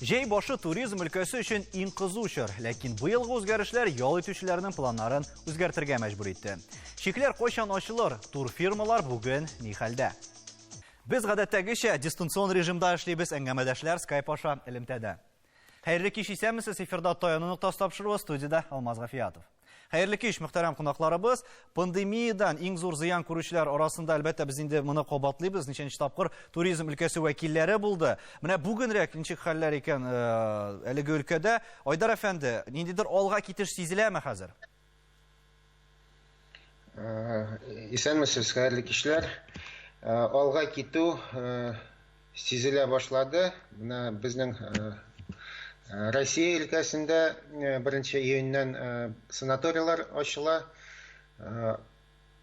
Җәй башы туризм өлкәсе өчен иң кызу чор, ләкин быелгы үзгәрешләр ял итүчеләрнең планнарын үзгәртергә мәҗбүр итте. Чикләр кайчан ачылыр? Турфирмалар бүген ни хәлдә? Без гадәттәгечә дистанцион режимда эшлибез, әңгәмәдәшләр Skype аша элемтәдә. Хәерле кич, исәнмесез, эфирда Таяну ноктасы тапшыруы, студиядә Алмаз Гафиятов. Хәерле кич, мөхтәрәм кунакларыбыз. Пандемиядан иң зур зыян күрүчеләр арасында, әлбәттә, без инде моны кабатлыйбыз, ничәнче тапкыр туризм өлкәсе вәкилләре булды. Менә бүгенрәк ничек хәлләр икән э, әлеге өлкәдә? Айдар әфәнде, ниндидер алга китеш сизеләме хәзер? Э, исәнмесез, хәерле кичләр. Э, алга китү сизелә башлады. Менә безнең Россия өлкәсендә 1 июньнән санаторийлар ачыла.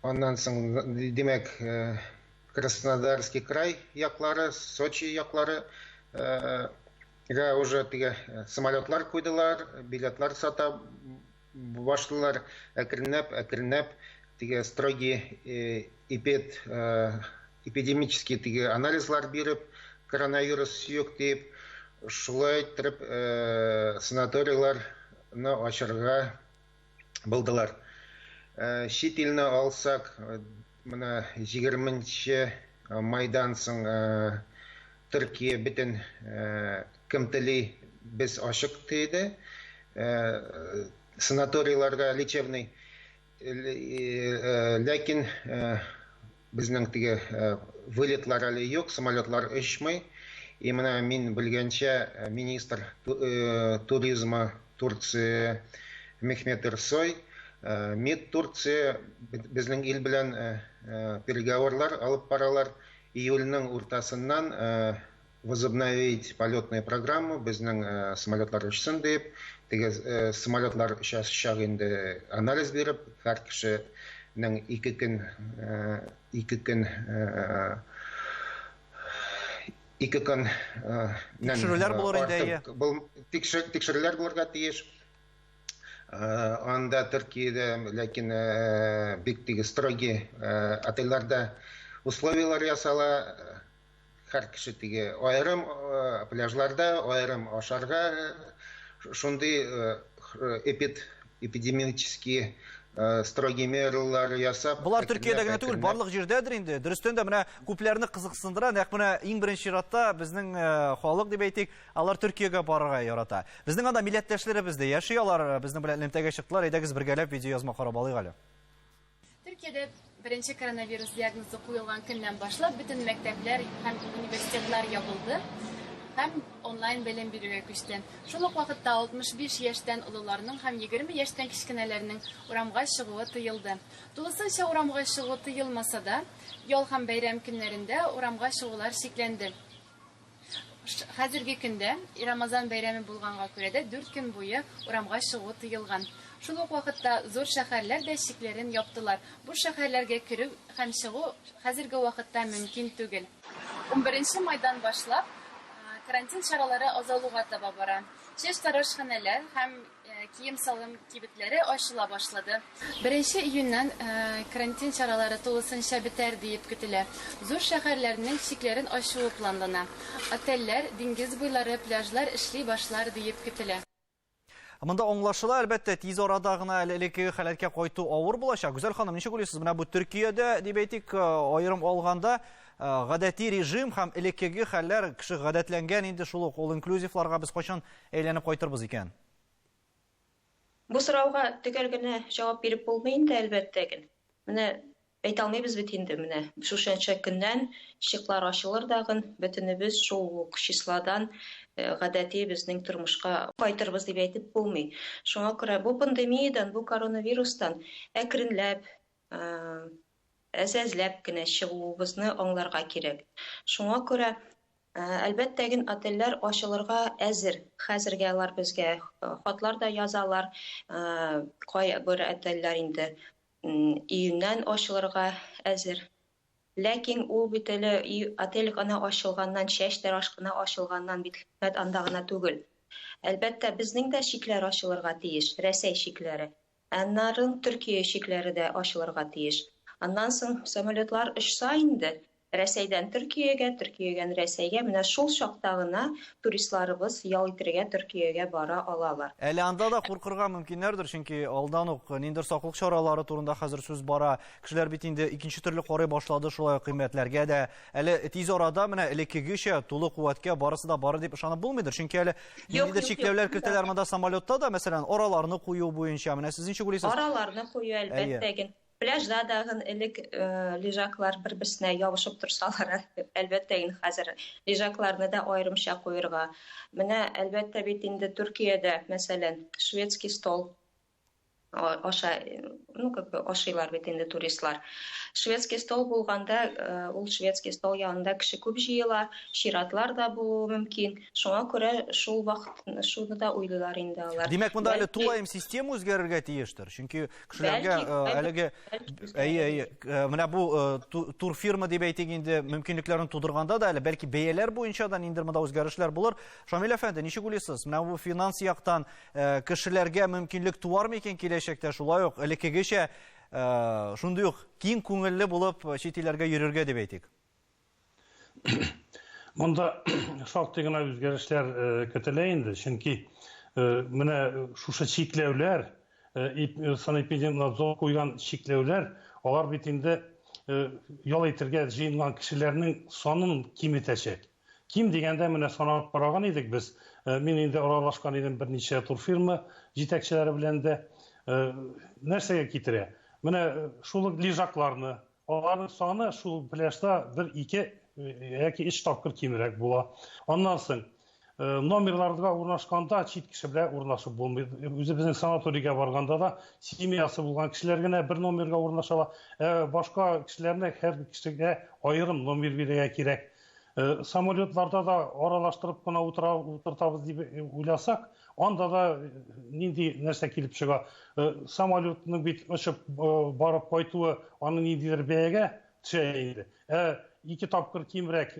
Аннан соң, димәк, Краснодарский край яклары, Сочи яклары га уже теге самолетлар куйдылар, билетлар сата башлыйлар. Әкренләп, әкренләп теге строгий эпид эпидемический теге анализлар биреп, коронавирус юк дип, шулай иттереп санаторийларны ачырга булдылар. Чит илне алсак, менә 20 майдан соң Төркия бөтен кем тели, без ачык диде. Санаторийларга лечебный. Ләкин безнең теге вылетлар әле юк, самолетлар очмый. И менә мин белгәнчә, министр туризма Турции Мехмет Эрсой, МИД Турция безнең ил белән переговорлар алып баралар. Июльнең уртасыннан возобновить полетную программу, безнең самолетлар очсын дип, теге самолетлар очачак инде анализ биреп, һәр кешенең ике көн ике көн ике көн тикшерүләр булыр инде, әйе. Тикшерүләр булырга тиеш. Анда Төркиядә, ләкин бик теге строгий отельләрдә условияләр ясала. Һәр кеше теге аерым пляжларда, аерым ашарга, шундый эпид эпидемический строгий мералар ясап. Болар Төркиядә генә түгел, барлык җирдәдер инде. Дөрестән дә менә күпләрне кызыксындыра, нәкъ менә иң беренче чиратта безнең халык дип әйтик, алар Төркиягә барырга ярата. Безнең анда милләттәшләребез дә яши, алар безнең белән элемтәгә чыктылар. Әйдәгез бергәләп видеоязма карап алыйк әле. Төркиядә беренче коронавирус диагнозы куелган көннән башлап бөтен мәктәпләр һәм университетлар ябылды һәм онлайн белем бирүгә күчте. Шул ук вакытта 65 яшьтән олыларның һәм 20 яшьтән кечкенәләрнең урамга чыгуы тыелды. Тулысынча урамга чыгу тыелмаса да, ял һәм бәйрәм көннәрендә урамга чыгулар чикләнде. Хәзерге көндә Рамазан бәйрәме булганга күрә дә 4 көн буе урамга чыгу тыелган. Шул ук вакытта зур шәһәрләр дә чикләрен яптылар. Бу шәһәрләргә керү һәм чыгу хәзерге вакытта мөмкин түгел. 11 майдан башлап карантин чаралары азалуга таба бара. Чәчтарашханәләр һәм Кием-салым кибетләре ачыла башлады. Беренче июньнән карантин чаралары тулысынча бетәр диеп көтелә. Зур шәһәрләрнең чикләрен ачуы планлана. Отельләр, диңгез буйлары, пляжлар эшли башлар диеп көтелә. Монда аңлашыла, әлбәттә, тиз арада гына әле элеккеге халәткә кайту авыр булачак. Гүзәл ханым, ничек уйлыйсыз, менә бу Төркиядә, дип әйтик, аерым алганда, гадәти режим һәм элеккеге хәлләр, кеше гадәтләнгән инде шул ук all-inclusive-ларга без кайчан әйләнеп кайтырбыз икән? Бу сорауга төгәл генә җавап биреп булмый инде, әлбәттә ген. Менә әйтә алмыйбыз бит инде, менә шушынча көннән чеклар ачылыр дагын, бөтенебез шул ук числадан гадәти безнең тормышка кайтырбыз дип әйтеп булмый. Шуңа күрә бу пандемиядән, бу коронавирустан әкренләп, әз-әзләп кенә чыгуыбызны аңларга кирәк. Шуңа күрә Әлбәттә ген, отельләр ачылырга әзер. Хәзергә алар безгә хатлар да язалар. Кайбер отельләр инде июньнән ачылырга әзер. Ләкин ул бит әле отель гына ачылганнан, чәч тәраш кына ачылганнан бит хикмәт анда гына түгел. Әлбәттә, безнең дә чикләр ачылырга тиеш, Рәсәй чикләре. Аннары Төркия чикләре дә ачылырга тиеш. Аннан соң самолетлар очса инде, Рәсәйдән Төркиягә, Төркиядән Рәсәйгә, менә шул чакта гына туристларыбыз ял итергә Төркиягә бара алалар. Әле анда да куркырга мөмкиннәрдер, чөнки алдан ук ниндидер саклык чаралары турында хәзер сүз бара. Кешеләр бит инде икенче төрле карый башлады шулай ук кыйммәтләргә дә. Әле тиз арада менә элеккегечә тулы куәткә барысы да бары дип ышанып булмыйдыр. Чөнки әле ниндидер чикләүләр кертәләр монда самолетта да, мәсәлән, араларны кую буенча. Менә сез ничек уйлыйсыз? Араларны кую, әлбәттә. Пляжда дагын элек лежаклар бер-берсенә ябышып торсалар, әлбәттә инде хәзер лежакларны да аерымча куерга. Менә, әлбәттә бит инде Төркиядә, мәсәлән, шведский стол аша, ну, как бы ашыйлар бит инде туристлар. Шведский стол булганда, ул шведский стол янында кеше күп җыела, чиратлар да булуы мөмкин. Шуңа күрә шул вакыт шуны да уйлыйлар инде алар. Димәк, монда әле тулаем система үзгәрергә тиештер. Чөнки кешеләргә әлеге әйе, әйе, менә бу турфирма дип әйтик инде мөмкинлекләрен тудырганда да әле бәлки бәяләр буенча да ниндидер монда үзгәрешләр булыр. Шамил әфәнде, ничек уйлыйсыз? Менә бу финанс яктан кешеләргә мөмкинлек туар микән киләчәктә шулай ук элеккегечә шундый ук киң күңелле булып чит илләргә йөрергә дип әйтик? Монда шактый гына үзгәрешләр көтелә инде, чөнки менә шушы чикләүләр, санэпидемнадзор куйган чикләүләр, алар бит инде ял итергә җыенган кешеләрнең санын киметәчәк. Ким дигәндә менә санап караган идек без. Мин инде аралашкан идем берничә турфирма җитәкчеләре белән дә. Нәрсәгә китерә? Менә шул лежакларны, аларның саны шул пляжда бер, ике яки өч тапкыр кимрәк була. Аннан соң номерларга урнашканда чит кеше белән урнашып булмый. Үзебезнең санаторийга барганда да семьясы булган кешеләр генә бер номерга урнаша ала. Ә башка кешеләрне һәр кешегә аерым номер бирергә кирәк. Самолетларда да аралаштырып кына утыртабыз дип уйласак, анда да нинди нәрсә килеп чыга. Самолетның бит очып барып кайтуы аның ниндидер бәягә төшә инде. Ә ике тапкыр кимрәк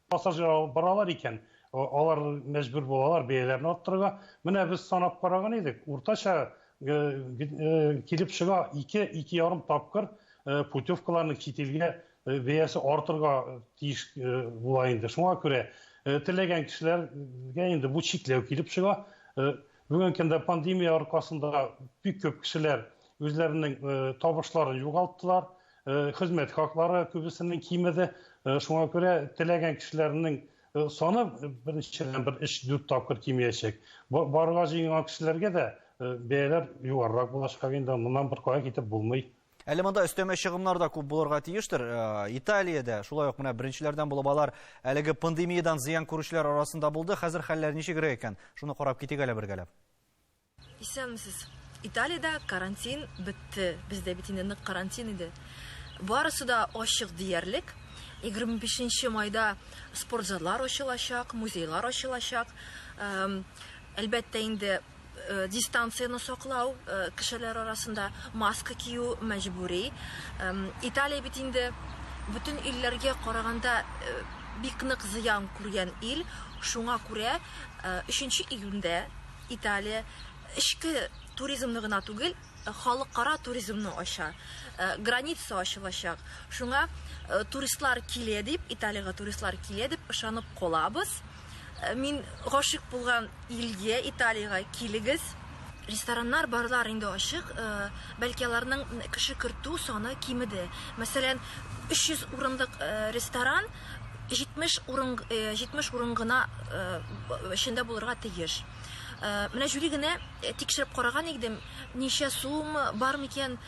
пассажир алып баралар икән, алар мәҗбүр булалар бәяләрне арттырырга. Менә без санап караган идек, уртача килеп чыга ике, ике ярым тапкыр путевкаларны чит илгә бәясе артырга тиеш була инде. Шуңа күрә теләгән кешеләргә инде бу чикләү килеп чыга. Бүгенге көндә пандемия аркасында бик күп кешеләр үзләренең табышларын югалттылар, хезмәт хаклары күбесенең кимеде. Шуңа күрә теләгән кешеләрнең саны беренчедән бер өч-дүрт тапкыр кимиячәк. Барырга җыенган кешеләргә дә бәяләр югарырак булачак инде, моннан бер кая китеп булмый. Әле монда өстәмә чыгымнар да күп булырга тиештер. Италиядә шулай ук менә беренчеләрдән булып алар әлеге пандемиядан зыян күрүчеләр арасында булды. Хәзер хәлләр ничегрәк икән? Шуны карап китик әле бергәләп. Исәнмесез. Италиядә карантин бетте. Бездә бит инде нык карантин иде. Барысы да ачык диярлек. 25 майда спорт заллар ачылачак, музейлар ачылачак. Әлбәттә инде дистанцияне саклау, кешеләр арасында маска кию мәҗбүри. Италия бит инде бөтен илләргә караганда бик нык зыян күргән ил. Шуңа күрә 3 июньдә Италия эчке туризмны гына түгел, халыкара туризмны ача. Граница ачылачак. Шуңа туристлар килә дип, Италиягә туристлар килә дип ышанып калабыз. Мин гашыйк булган илгә, Италиягә килегез. Рестораннар, барлар инде ачык, бәлки аларның кеше кертү саны кимеде. Мәсәлән, 300 урындык ресторан 70 урын, 70 урын гына эчендә булырга тиеш. Менә жюри генә тикшереп караган идем, ничә сум бар микән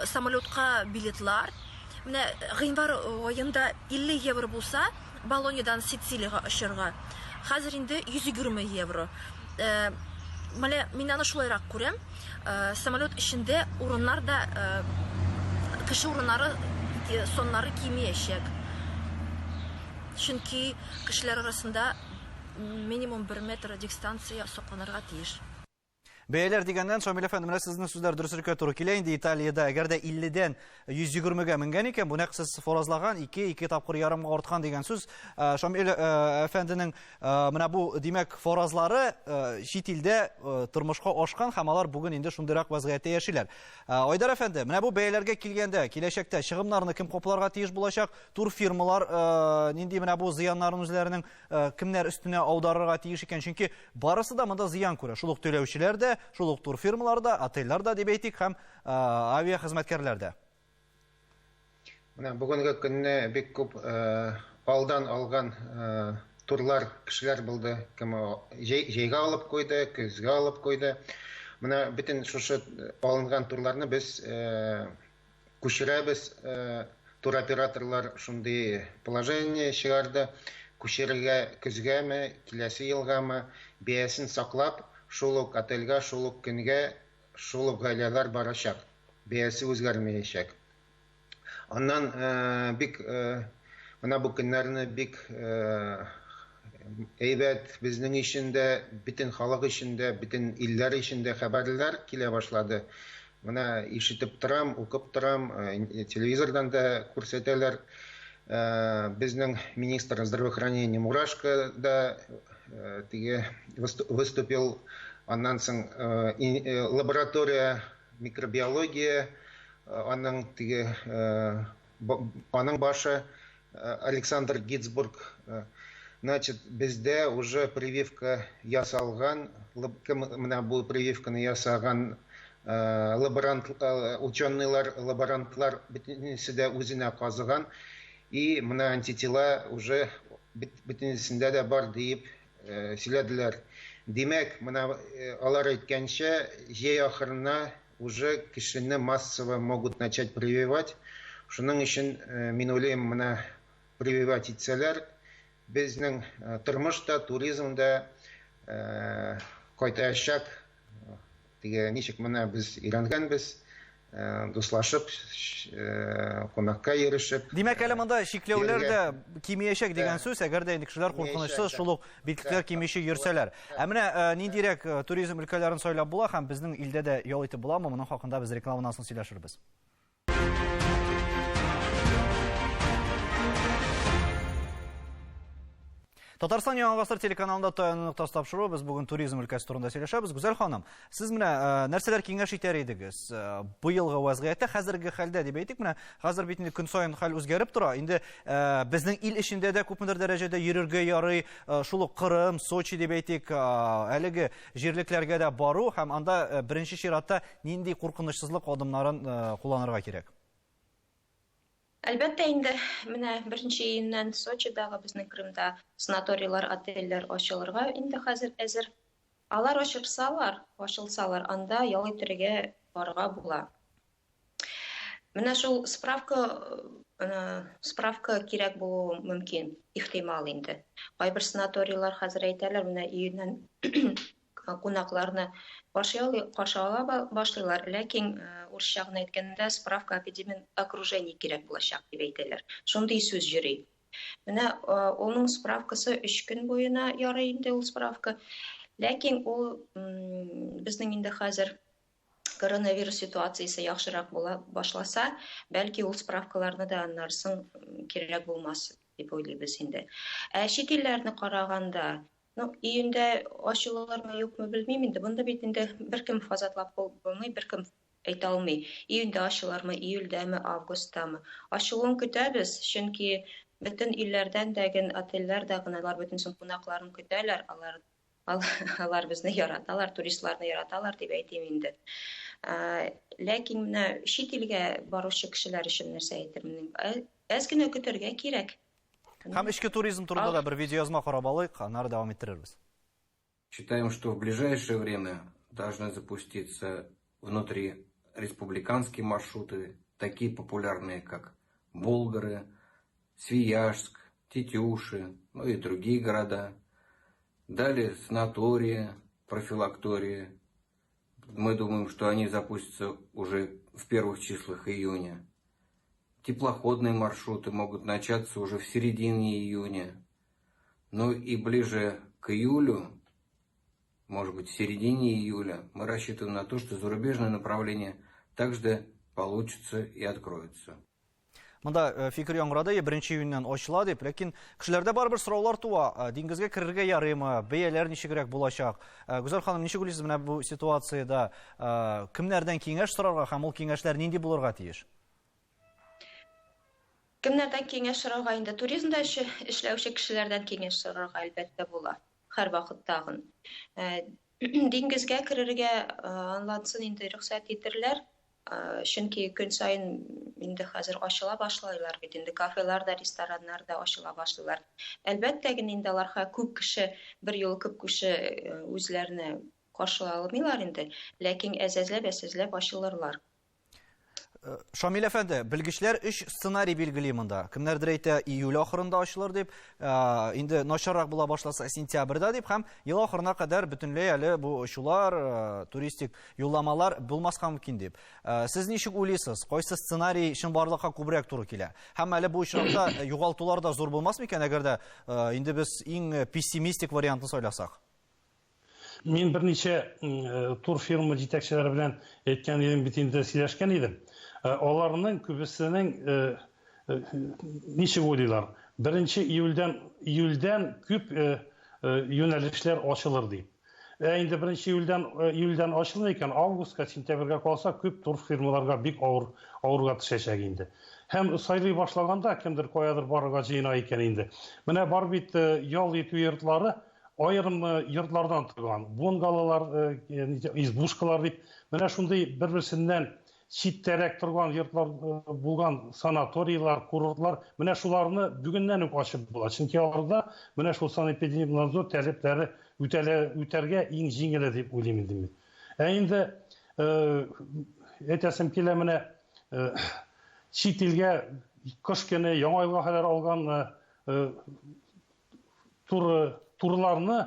самолетка билетлар. Менә гыйнвар аенда 50 евро булса, Болоньядан Сицилиягә очарга. Хәзер инде 120 евро. Менә мин аны шулайрак күрәм. Самолет эчендә урыннар да кеше урыннары соннары кимиячәк. Чөнки кешеләр арасында минимум 1 метр дистанция сакланырга тиеш. Бәяләр дигәннән, Шамил әфәнде, менә сезнең сүзләр дөреслеккә туры килә инде. Италиядә әгәр дә 50-дән 120-гә менгән икән, бу нәкъ сез фаразлаган 2, 2 тапкыр ярымга арткан дигән сүз. Шамил әфәнденең менә бу, димәк, фаразлары чит илдә тормышка ашкан һәм алар бүген инде шундыйрак вазгыятьтә яшиләр. Айдар әфәнде, менә бу бәяләргә килгәндә, киләчәктә чыгымнарны кем капларга тиеш булачак? Турфирмалар нинди менә бу зыяннарын үзләренең кемнәр өстенә аударырга тиеш икән? Чөнки барысы да монда зыян күрә. Шул ук түләүчеләр дә, шул ук турфирмалар да, отельләр дә дип әйтик, һәм авиахезмәткәрләр дә. Менә бүгенге көнне бик күп алдан алган турлар, кешеләр булды. Кем җәйгә алып куйды, көзгә алып куйды. Менә бөтен шушы алынган турларны без күчерәбез. Туроператорлар шундый положение чыгарды. Күчерергә көзгәме, киләсе елгамы, бәясен саклап, шул ук отельгә, шул ук көнгә, шул ук гаиләләр барачак. Бәясе үзгәрмәячәк. Аннан бик менә бу көннәрне бик әйбәт безнең өчен дә, бөтен халык өчен дә, бөтен илләр өчен дә хәбәрләр килә башлады. Менә ишетеп торам, укып торам, телевизордан да күрсәтәләр. Безнең министр здравоохранения Мурашко да теге выступил. Аннан соң лаборатория микробиология, аның теге аның башы Александр Гитцбург. Значит, бездә уже прививка ясалган, кем менә бу прививканы ясаган лаборант, ученыйлар, лаборантлар бөтенесе дә үзенә казыган. И менә антитела уже бөтенесендә дә бар диеп сөйләделәр. Димәк, менә алар әйткәнчә, җәй ахырына уже кешене массово могут начать прививать. Шуның өчен мин уйлыйм, менә прививать итсәләр, безнең тормыш та, туризм да кайтачак. Теге ничек менә без өйрәнгәнбез, дуслашып, кунакка йөрешеп. Димәк, әле монда чикләүләр дә кимиячәк дигән сүз, әгәр дә инде кешеләр куркынычсыз шул ук битлекләр кимичә йөрсәләр. Ә менә ниндирәк туризм өлкәләрен сайлап була һәм безнең илдә дә ял итеп буламы? Моның хакында без рекламадан соң сөйләшербез. Татарстан Яңа Гасыр телеканалында Таяну ноктасы тапшыруы. Без бүген туризм өлкәсе турында сөйләшәбез. Гүзәл ханым, сез менә нәрсәләр киңәш итәр идегез? Быелгы вазгыятьтә, хәзерге хәлдә дип әйтик, менә хәзер бит инде көн саен хәл үзгәреп тора. Инде безнең ил эчендә дә күпмедер дәрәҗәдә йөрергә ярый, шул ук Кырым, Сочи дип әйтик, әлеге җирлекләргә дә бару һәм анда беренче чиратта нинди куркынычсызлык адымнарын кулланырга кирәк? Әлбәттә инде, менә 1 июньнән Сочидагы безнең Крымда санаторийлар, отельләр ачылырга инде хәзер әзер. Алар ачылсалар, анда ял итәргә барырга була. Менә шул справка кирәк булуы мөмкин, ихтимал инде. Кайбер санаторийлар хәзер әйтәләр, менә июньнән кунакларны каршы ала башлыйлар, ләкин урысча гына әйткәндә справка эпидемия окружение кирәк булачак дип әйтәләр. Шундый сүз йөри. Менә оның справкасы 3 көн буена ярый инде ул справка. Ләкин ул безнең инде хәзер коронавирус ситуациясе яхшырак була башласа, бәлки ул справкаларны да аннан соң кирәк булмас дип уйлыйбыз инде. Ә чит илләрне караганда, июньдә ачылырмы, юкмы белмим инде. Монда бит инде беркем фазатлап булмый, беркем әйтә алмый. Июньдә ачылырмы, июльдәме, августтамы. Ачылуын көтәбез, чөнки бөтен илләрдән дә ген отельләр дә генә алар бөтен соң кунакларын көтәләр, алар безне яраталар, туристларны яраталар дип әйтим инде. Ләкин менә чит илгә баручы кешеләр өчен нәрсә әйтермен? Әз генә көтәргә кирәк. Һәм эчке туризм турында да бер видеоязма карап алыйк, аннары дәвам иттерербез. Считаем, что в ближайшее время должны запуститься внутри республиканские маршруты, такие популярные, как Болгары, Свияжск, Тетюши, и другие города. Далее санатории, профилактории. Мы думаем, что они запустятся уже в первых числах июня. Теплоходные маршруты могут начаться уже в середине июня. И ближе к июлю может быть, в середине июля. Мы рассчитываем на то, что зарубежное направление также получится и откроется. Монда фикер яңгырады, 1 июньнән ачыла дип, ләкин кешеләрдә барыбер сораулар туа. Диңгезгә керергә ярыймы? Бәяләр ничегрәк булачак? Гүзәл ханым, ничек уйлыйсыз, менә бу ситуациядә кемнәрдән киңәш сорарга һәм ул киңәшләр нинди булырга тиеш? Кемнәрдән киңәш сорарга инде? Туризмда эшләүче кешеләрдән киңәш сорарга әлбәттә була. Һәр вакыттагын. Диңгезгә керергә аңлатсын инде рөхсәт итерләр. Чөнки көн саен инде хәзер ачыла башлыйлар бит инде, кафелар да, рестораннар да ачыла башлыйлар. Әлбәттә генә инде аларга күп кеше, бер юлы күп кеше үзләренә каршылай алмыйлар инде, ләкин әз-әзләп ачылырлар. Шамил әфәнде, белгечләр 3 сценарий билгели монда. Кемнәрдер әйтә, июль ахырында ачылыр дип, инде начаррак була башласа сентябрьдә дип, һәм ел ахырына кадәр бөтенләй әле бу очулар, туристик юлламалар булмаска мөмкин дип. Сез ничек уйлыйсыз, кайсы сценарий чынбарлыкка күбрәк туры килә? Һәм әле бу очракта югалтулар да зур булмас микән, әгәр дә инде без иң пессимистик вариантны сайласак? Мин берничә турфирма җитәкчеләре белән әйткән идем, бит инде сөйләшкән идем. Аларның күбесенең ничек уйлыйлар? 1 июльдән күп юнәлешләр ачылыр дип. Инде 1 июльдән ачылмый икән, августка, сентябрьгә калса, күп турфирмаларга бик авырга төшәчәк инде. Һәм сайлый башлаганда кемдер каядыр барырга җыена икән инде. Менә бар бит ял итү йортлары, аерым йортлардан торган, бунгалалар, избушкалар дип, менә шундый бер-берсеннән читтәрәк торган йортлар булган санаторийлар, курортлар, менә шуларны бүгеннән үк ачып була. Чөнки аларда менә шул санэпидемнадзор таләпләре үтәргә иң җиңеле дип уйлыйм инде мин. Ә инде әйтәсем килә, менә чит илгә кыш көне яңа елга кадәр алган турларны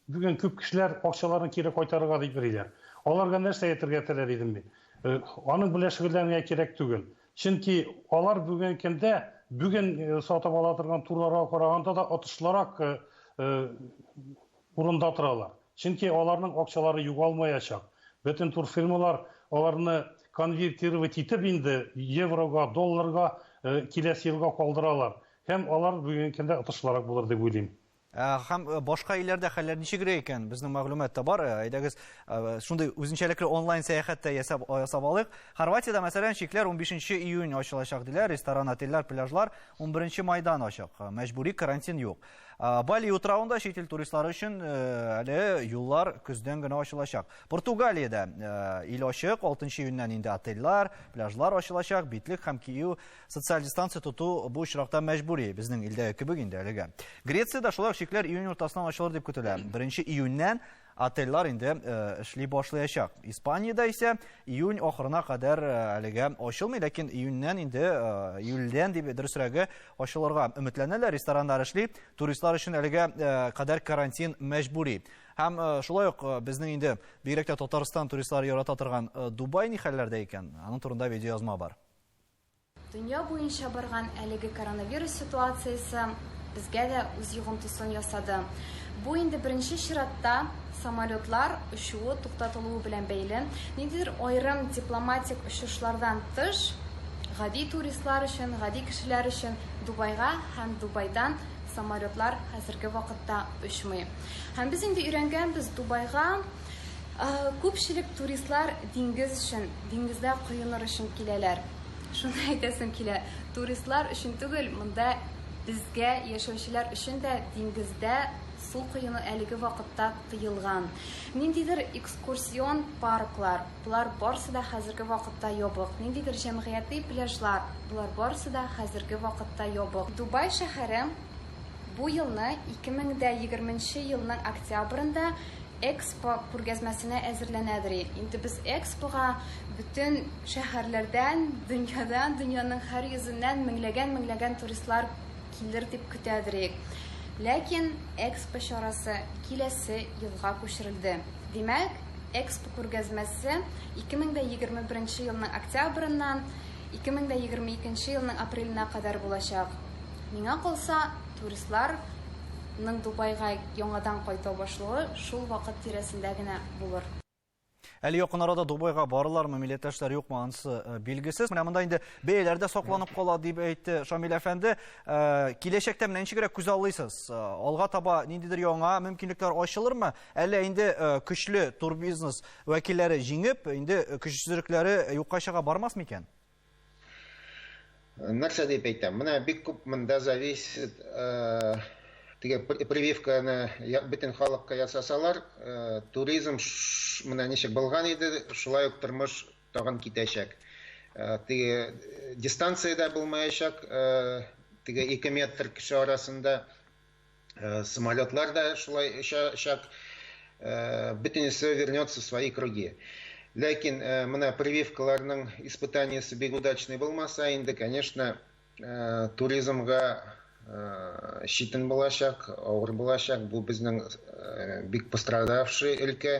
бүген күп кешеләр акчаларын кире кайтарырга дип йөриләр. Аларга нәрсә әйтергә теләр идем мин? Аның белән шөгыльләнергә кирәк түгел. Чөнки алар бүген көндә бүген сатып ала торган турларга караганда да отышлырак урында торалар. Чөнки аларның акчалары югалмаячак. Бөтен турфирмалар аларны конвертировать итеп инде еврога, долларга киләсе елга калдыралар. Һәм алар бүген көндә отышлырак булыр дип уйлыйм. Һәм башка илләрдә хәлләр ничегрәк икән? Безнең мәгълүмат та бар. Әйдәгез, шундый үзенчәлекле онлайн сәяхәт тә ясап алыйк. Хорватиядә, мәсәлән, чикләр 15 июнь ачылачак диләр. Ресторан, отельләр, пляжлар 11 майдан ачык. Мәҗбүри карантин юк. Бали утравында чит ил туристлары өчен әле юллар көздән генә ачылачак. Португалиядә ил ачык, 6 июньнән инде отельләр, пляжлар ачылачак, битлек һәм кию, социаль дистанция тоту бу очракта мәҗбүри, безнең илдәге кебек инде әлегә. Грециядә шулай ук чикләр июнь уртасыннан ачылыр дип көтелә. 1 июньнән отельләр инде эшли башлаячак. Испаниядә исә июнь ахырына кадәр әлегә ачылмый, ләкин июньнән инде, июльдән дип дөресрәге ачылырга өметләнәләр. Рестораннар эшли, туристлар өчен әлегә кадәр карантин мәҗбүри. Һәм шулай ук безнең инде бигрәк тә Татарстан туристлары ярата торган Дубай ни хәлләрдә икән? Аның турында видеоязма бар. Дөнья буенча барган әлеге коронавирус ситуациясе безгә дә үз йогынтысын ясады. Бу инде беренче чиратта самолетлар очуы туктатылуы белән бәйле. Ниндидер аерым дипломатик очышлардан тыш, гади туристлар өчен, гади кешеләр өчен Дубайга һәм Дубайдан самолетлар хәзерге вакытта очмый. Һәм без инде өйрәнгәнбез, Дубайга күпчелек туристлар диңгез өчен, диңгездә коеныр өчен киләләр. Шуны әйтәсем килә, туристлар өчен түгел, монда безгә яшәүчеләр өчен дә диңгездә су коену әлеге вакытта тыелган. Ниндидер экскурсион парклар, булар барысы да хәзерге вакытта ябык. Ниндидер җәмгыяти пляжлар, булар барысы да хәзерге вакытта ябык. Дубай шәһәре бу елны 2020 елның октябрендә Экспо күргәзмәсенә әзерләнәдер. Инде без Экспога бөтен шәһәрләрдән, дөньядан, дөньяның һәр йөзеннән меңләгән-меңләгән туристлар килер дип көтәдер. Ләкин Экспо чарасы киләсе елга күчерелде. Димәк, Экспо күргәзмәсе 2021 елның октябреннән 2022 елның апреленә кадәр булачак. Миңа калса, туристлар ның Дубайга яңадан кайта башлавы шул вакыт тирәсендә генә булыр. Әле якын арада Дубайга барырлармы, милләттәшләр юкмы, анысы билгесез. Менә монда инде бәяләр дә сакланып кала дип әйтте Шамил әфәнде. Киләчәктә менә ничегрәк күзаллыйсыз? Алга таба ниндидер яңа мөмкинлекләр ачылырмы? Әллә инде көчле турбизнес вәкилләре җиңеп, инде көчсезлекләре юкка чыга бармас микән? Нәрсә дип әйтәм? Менә бик күп монда зависит теге прививканы бөтен халыкка ясасалар, туризм менә ничек булган иде, шулай ук тормыш тагын китәчәк. Теге дистанция дә булмаячак, теге 2 метр кеше арасында самолетлар да шулай очачак, бөтенесе вернется в свои круги. Ләкин менә прививкаларның испытаниясе бик удачный булмаса, инде, конечно, туризмга читен булачак, авыр булачак. Бу безнең бик пострадавший өлкә.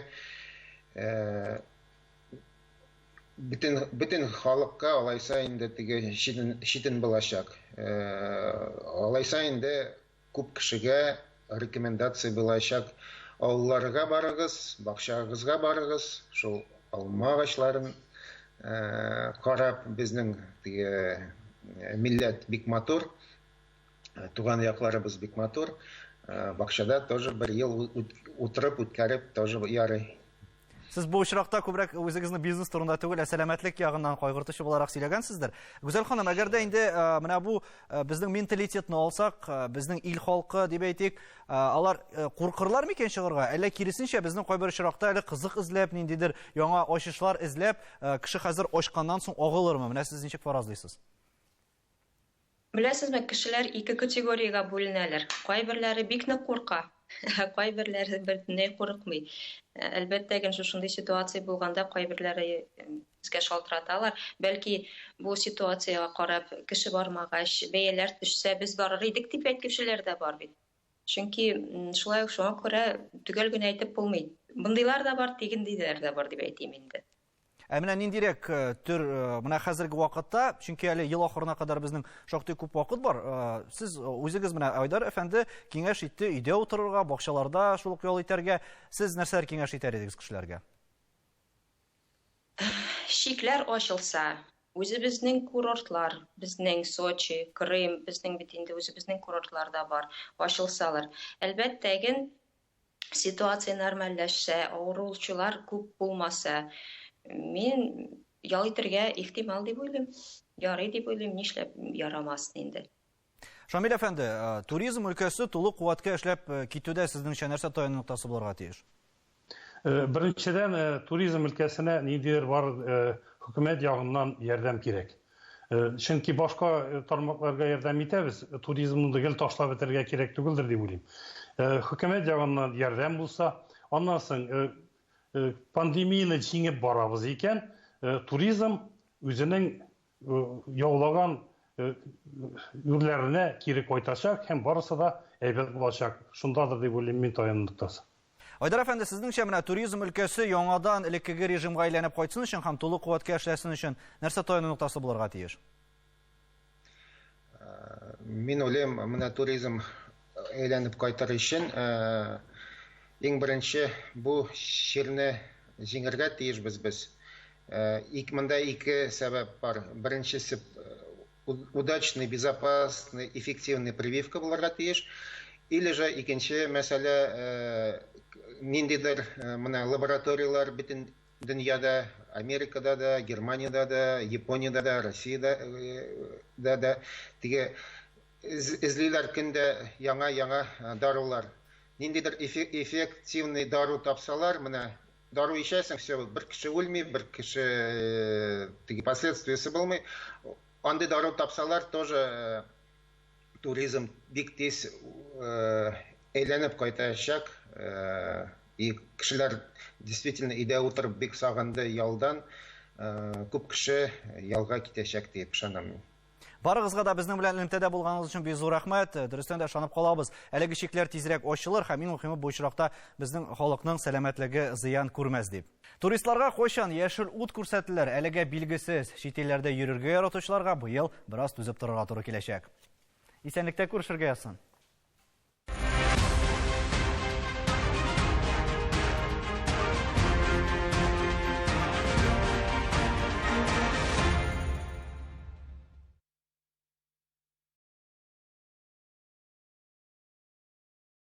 Бөтен, бөтен халыкка алайса инде теге читен, читен булачак. Алайса инде күп кешегә рекомендация булачак. Авылларга барыгыз, бакчагызга барыгыз, шул алма агачларын карап, безнең теге милләт бик матур, туган якларыбыз бик матур. Бакчада тоже бер ел утырып үткәреп тоже ярый. Сез бу очракта күбрәк үзегезне бизнес турында түгел, ә сәламәтлек ягыннан кайгыртучы буларак сөйләгәнсездер. Гүзәл ханым, әгәр дә инде менә бу безнең менталитетны алсак, безнең ил халкы дип әйтик, алар куркырлар микән чыгарга? Әллә киресенчә, безнең кайбер очракта әле кызык эзләп, ниндидер яңа ачышлар эзләп, кеше хәзер ачканнан соң агылырмы? Менә сез ничек фаразлыйсыз? Беләсезме, кешеләр ике категориягә бүленәләр. Кайберләре бик нык курка, ә кайберләре бөтенләй курыкмый. Әлбәттә, гел шушындый ситуация булганда кайберләре безгә шалтыраталар. Бәлки, бу ситуациягә карап, кеше бармагач, бәяләр төшсә, без барыр идек дип әйтүчеләр дә бар бит. Чөнки шулай ук шуңа күрә төгәл генә әйтеп булмый. Мондыйлар да бар, тегендиләр дә бар дип әйтим инде. Ә менә ниндирәк төр менә хәзерге вакытта, чөнки әле ел ахырына кадәр безнең шактый күп вакыт бар. Сез үзегез менә Айдар әфәнде киңәш итте өйдә утырырга, бакчаларда шул ук ял итәргә. Сез нәрсәләр киңәш итәр идегез кешеләргә? Чикләр ачылса, үзебезнең курортлар, безнең Сочи, Крым, безнең бит инде үзебезнең курортлар да бар, ачылсалар. Әлбәттә, ген ситуация нормальләшсә, авыручылар күп булмаса, мин ял итәргә ихтимал дип уйлыйм. Ярый дип уйлыйм, нишләп ярамасын инде. Шамил әфәнде, туризм өлкәсе тулы куәткә эшләп китүдә сезнеңчә нәрсә таяну ноктасы булырга тиеш? Беренчедән, туризм өлкәсенә ниндидер бар хөкүмәт ягыннан ярдәм кирәк. Чөнки башка тармакларга ярдәм итәбез, туризмны да гел ташлап бетерергә кирәк түгелдер дип уйлыйм. Хөкүмәт ягыннан ярдәм булса, аннан соң пандемияне җиңеп барабыз икән, туризм үзенең яулаган үрләренә кире кайтачак һәм барысы да әйбәт булачак. Шундадыр дип уйлыйм мин таяну ноктасы. Айдар әфәнде, сезнеңчә менә туризм өлкәсе яңадан элеккеге режимга әйләнеп кайтсын өчен һәм тулы куәткә эшләсен өчен нәрсә таяну ноктасы булырга тиеш? Мин уйлыйм, менә туризм әйләнеп кайтыр өчен иң беренче бу чирне җиңәргә тиешбез без. Монда ике сәбәп бар. Беренчесе удачный, безопасный, эффективный прививка булырга тиеш. Или же икенче мәсьәлә, ниндидер менә лабораторияләр бөтен дөньяда, Америкада да, Германиядә дә, Япониядә дә, Россиядә дә теге эзлиләр көндә яңа-яңа дарулар. Ниндидер эффективный дару тапсалар, менә дару эчәсең, все, бер кеше үлми, бер кеше теге последствиясе булмый. Андый дару тапсалар, тоже туризм бик тиз әйләнеп кайтачак. И кешеләр действительно өйдә утырып бик сагынды ялдан. Күп кеше ялга китәчәк дип ышанам мин. Барыгызга да безнең белән элемтәдә булганыгыз өчен бик зур рәхмәт. Дөрестән дә ышанып калабыз. Әлеге чикләр тизрәк ачылыр һәм иң мөһиме бу очракта безнең халыкның сәламәтлеге зыян күрмәс дип. Туристларга кайчан яшел ут күрсәтелер, әлегә билгесез. Чит илләрдә йөрергә яратучыларга быел бераз түзеп торырга туры киләчәк. Исәнлектә күрешергә язсын.